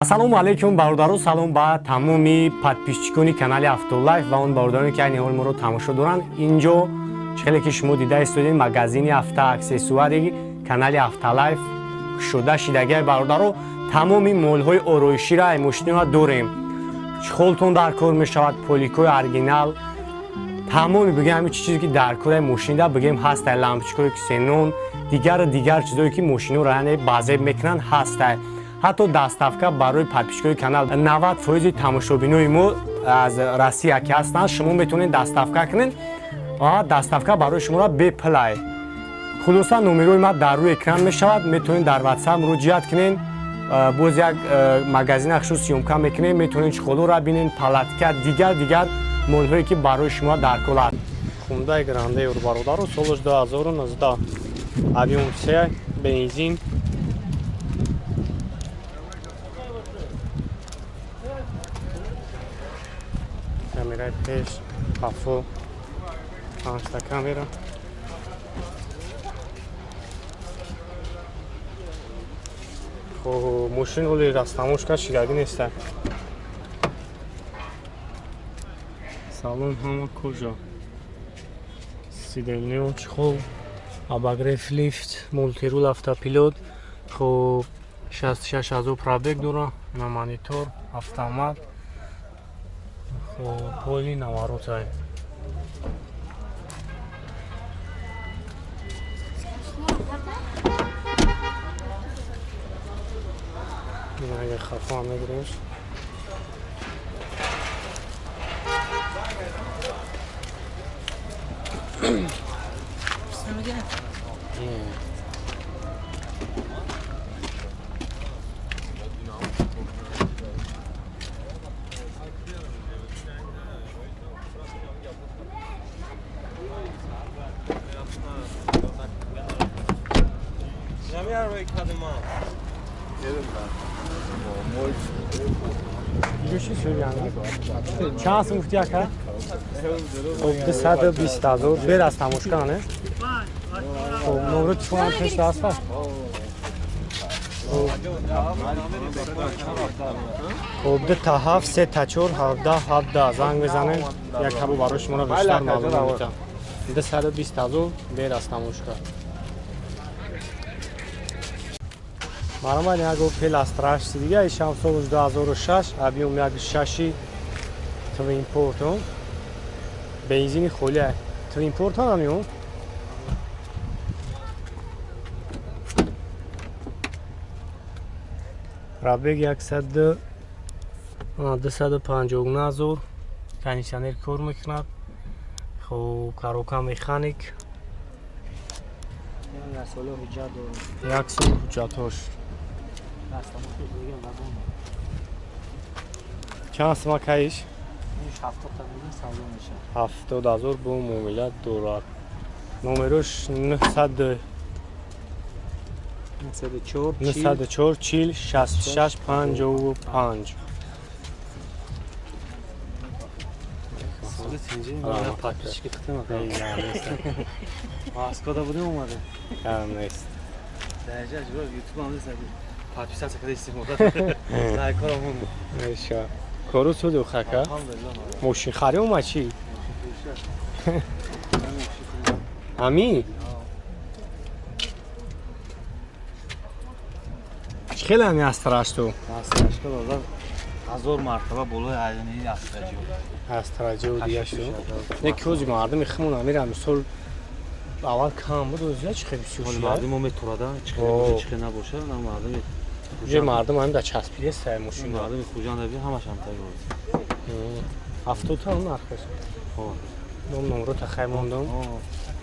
Ассалому алайкум, бародаро, салом ба тамоми подписчикони канали Автолайф ва он бародароне, ки айни ҳол моро тамошо доранд. Инҷо чӣ хеле ки шумо дида истодед, магазини автоаксессуари канали Автолайф кушода шидагиай. Бародаро, тамоми молҳои ороишира, ай мошинора дорем. Чехолтон дар кор мешавад, поликои оригинал, тамоми, бигем, ҳамин чизе ки дар кораи мошинида, бигем, ҳастай, лампочкаҳои ксенон, дигару дигар чизое ки мошинора, яъне, базеб мекунанд, ҳастай. Ҳатто доставка барои подписчикои канал, 90 фоизи тамошобинои мо аз Россия ки ҳастанд, шумо метавонед доставка кунед ва доставка барои шуморо бепулай. Хулоса, номерои ма дар рӯи экран мешавад, метавонед дар WhatsApp муроҷиат кунед. Боз як магазина хушу съёмка мекунем, метавонед чехолора бинед, палатка, дигар дигар молҳое, ки барои шумо дар кор аст. Хундай Грандеур, бародаро, солаш 2019, объём се, бензин. Камераи пеш, қафо, панҷта камера. Хоб, мошин оли растамошка шидагӣ неста. Салон ҳама кожа, сиденье, чехол, обогрев, лифт, мультируль, автопилот. Хоб, 66 ҳазор пробег дора, на монитор, автомат. Хоб, поли наворотай. Ин хафо ҳам мегиремш. Инҷо чӣ чанд сум гуфти, ака? Хоб, 220 000 бер аз тамошка, не? Хоб, номро телефонам пеш даста. Хоб, 77 777 4 17 17 занг мезанем, як ҳабо барои шуморо бештар маълум метам. 220 000 бер аз тамошка. Маромад, як Опел Астра дига, ишам соли 2006, объём 1,6, Twin Port, бензини холия. Twin Port ҳам ё? Пробег 100 259 ҳазор, кондиционер кор мекунад. Хоб, коробка механик. Як сол ҳуҷҷатҳош. Чанд сума каиш? 70 000 бо муомила дорад. Номерош 900 904 40 66 55. Подписчики хитам. Москвада будем омада. Нест. Даҷа жур YouTube ам десади. Подписаться када истифода. Дай корам. Неша. Кору суду хака. Мошин хари омад чӣ? Ами? Чӣ хеле ами Астрашту? Астрашту базар ҳазор мартаба болои айни Астраҷио. Астраҷио дига шу. Не, ки ҳози мардуми химон амира мисол аввал кам буд, ҳозир чӣ хеле бисёр шуд. Мардуми мо метурада, чӣ хеле боша, чӣ хеле набоша, на мардуми уже мардум ҳам да часпидеста мошин. Мардуми Хуҷанд аби ҳамаш ҳам тайёр. 70 та нархаш. Хо. Ном номро та хай мондам.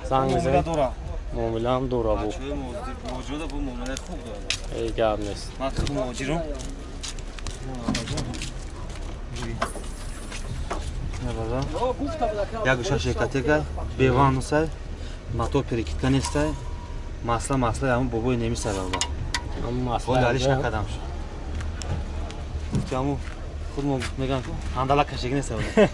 Занг мезанем. Муомила ҳам дора бу. Муҳоҷирода бу муомилаи хуб дорад. Эй, гап нест. Ман худ муҳоҷирам. Як гӯша шекатека, беванусай, мотор перекидка нестай, масла масла ҳамун бобои немисай бародар. Ҳоли алиш накардам шу. Гуфти ҳамун худ мо мегӯям ку ҳандала кашиги нестай бародар.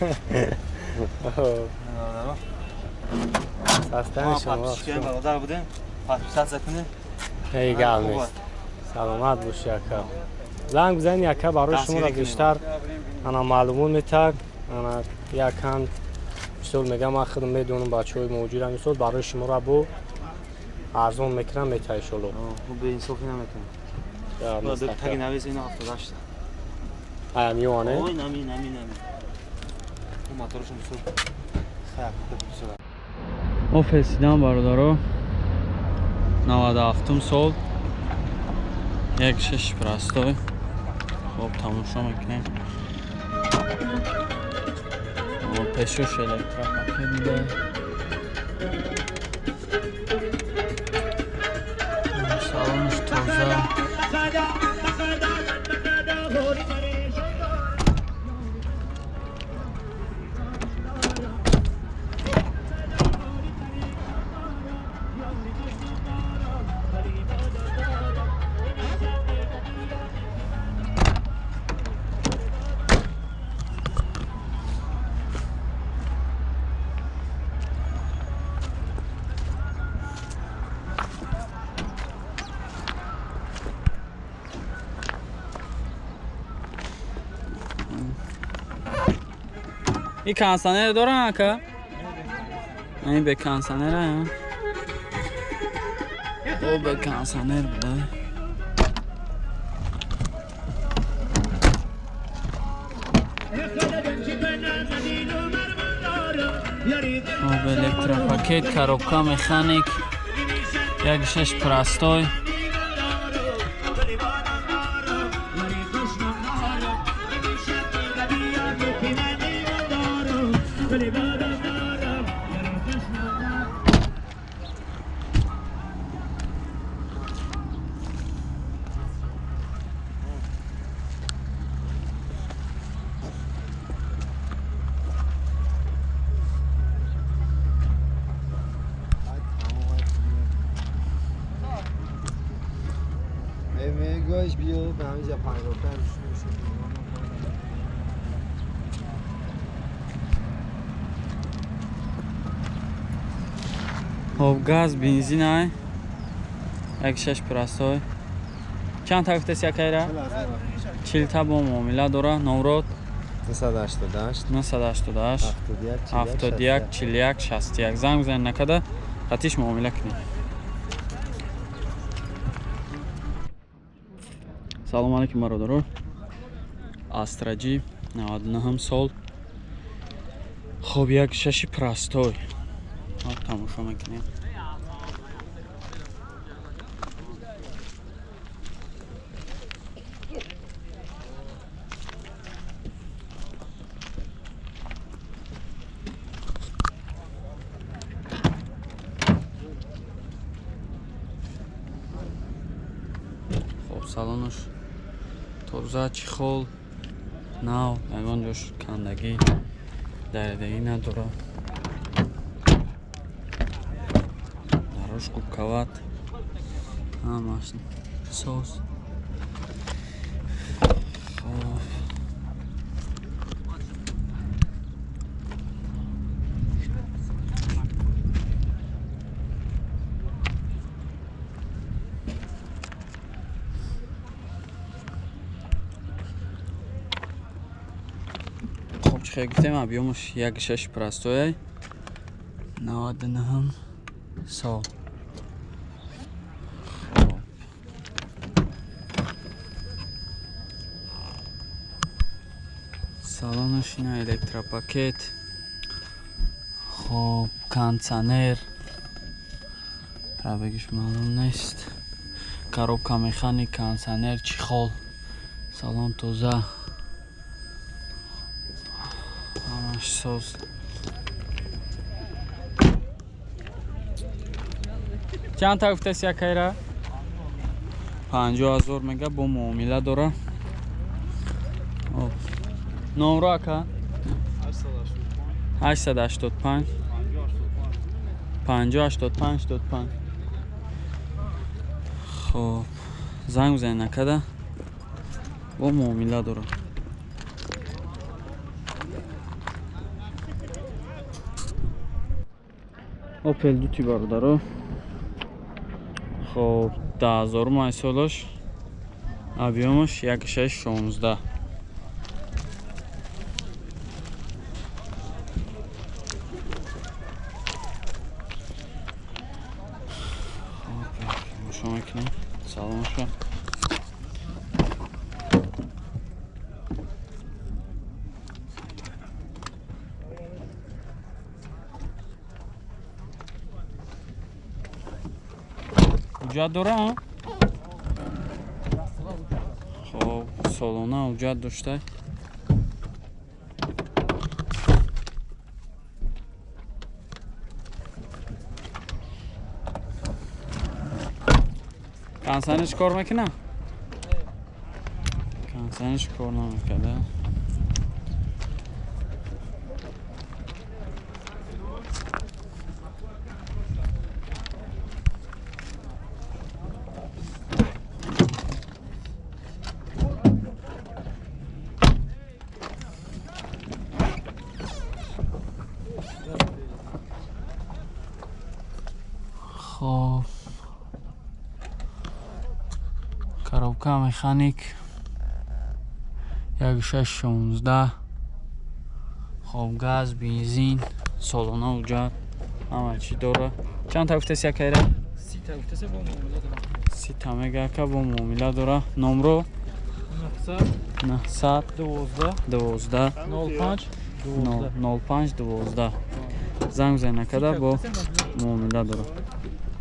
Бародар будем, подписаться кунем. Эй, гап нест. Саломат боши, ака. Занг бизанед, яка барои шуморо бештар ана маълумот метаг, ана яканд мисол мегам, ман худам медонам бачаҳои муҳоҷирам, мисол барои шуморо бо арзон мекунам, мета иншолло. Беинсофӣ наметавонам. Таги навис ина 78. Ая миёне? Ой, нами, нами, нами. Моторашон бисёр хаяк бисёр. Опел седан бародаро 97 сол 1.6 простой. Хоб тамошо мекунем. Пешош электропакет буда. Салонаш тоза. این کنسانر دارن که؟ این به کنسانر هم؟ او به کنسانر بوده. او به الکتروپاکت، коробка механик، 1.6 простой. Хоб газ, бензин ай. 1.6 простой. Чанд та гуфтаси якайра? 40 та бо муомила дора. Номрод 988 988 71 41 61. Занг бизанед накада қатиш муомила кунед. Салом алейкум бародаро. Астра G 99 сол. Хоб 1.6 простой. Тамошо мекунем. Хоб салонаш тоза, чехол нав, ягон ҷош кандагӣ даридагӣ надорад. Дарош губкават, ҳамаш соз. Хоб чӣ гуфтем, объёмаш 1.6 простой, 99 сол. Салонаш ина электропакет, хоб кондиционер, пробегиш маълум нест, коробка механик, кондиционер, чехол, салон тоза, ҳамаш соз. Чанд та гуфтаси якайра? 50,000 мега бо муомила дора. Номро ака? 885 50 85 85. Хоб занг бизанед накада бо муомила дора. Опел дути бародаро. Хоб 10000 май солаш Объёмаш 1,6 16. Тамошо мекунем салонша. Ҳуҷҷат дора? Хоб, солона ҳуҷҷат дошта. Консаниш кор мекуна? Консаниш кор намекада. Хоб, коробка механик 1,6 16. Хоб, газ, бензин, солона ҳуҷҷат, ҳама чӣ дора. Чанд та гуфтеси якайра? 30 та мега ака, бо муомила дора. Номро 912 12 05 12 занг бизанед, акада бо муомила дора.